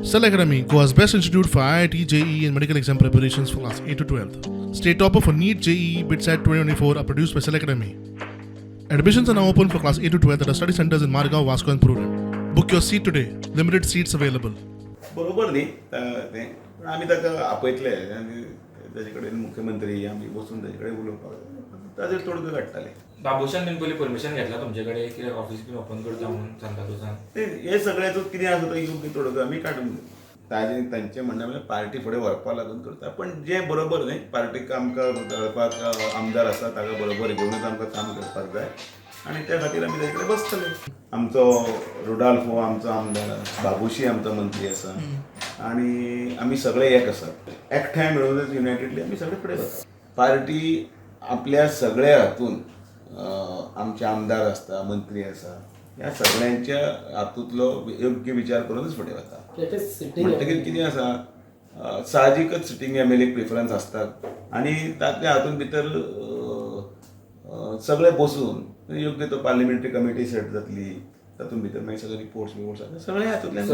Cell Academy, Goa's best institute for IIT, JEE, and medical exam preparations for class 8 to 12. State topper for NEET, JEE, BITSAT 2024 are produced by Cell Academy. Admissions are now open for class 8 to 12 at our study centers in Margao, Vasco, and Prudent. Book your seat today. Limited seats available. बरोबर न्ही तें, पूण आमी ताका आपयतले आनी ताजे कडेन मुख्यमंत्री आमी बसून ताजे कडेन उलोवपाक ताजेर तोडगो काडटाले. बाबूशान बीन पयलीं परमिशन घेतला तुमचे कडेन कित्याक ऑफिस बीन ओपन करता म्हणून सांताक्रुजान? ते हे सगळ्याचो कितें आसा तो योग्य तोडगो आमी काडून दिवं. ताजें तांचें म्हणणें म्हणल्यार पार्टी फुडें व्हरपा लागून करता, पण जें बरोबर न्ही, पार्टीक आमकां दळपाक आमदार आसा ताका बरोबर घेवनूच आमकां काम करपाक जाय आनी त्या खातीर आमी ताजे कडेन बसतले. आमचो रुडाल्फ हो आमचो आमदार, बाबूशी आमचो मंत्री आसा आनी आमी सगळे एक आसात. एकठांय मेळूनच युनायटेडली आमी सगळे फुडें वता. पार्टी आपल्या सगळ्या हातून आमचे आमदार आसता, मंत्री आसा, ह्या सगळ्यांच्या हातूंतलो योग्य विचार करूनच फुडें वता. म्हणटकीर कितें आसा, साहजिकच सिटींग एमएलएक प्रिफरन्स आसतात आनी तातल्या हातून भितर सगळे बसून योग्य तो पार्लिमेंटरी कमिटी सेट जातली, तातूंत भितर मागीर सगळे रिपोर्ट्स बिपोर्ट्स आसता, सगळे हातूंतल्यान.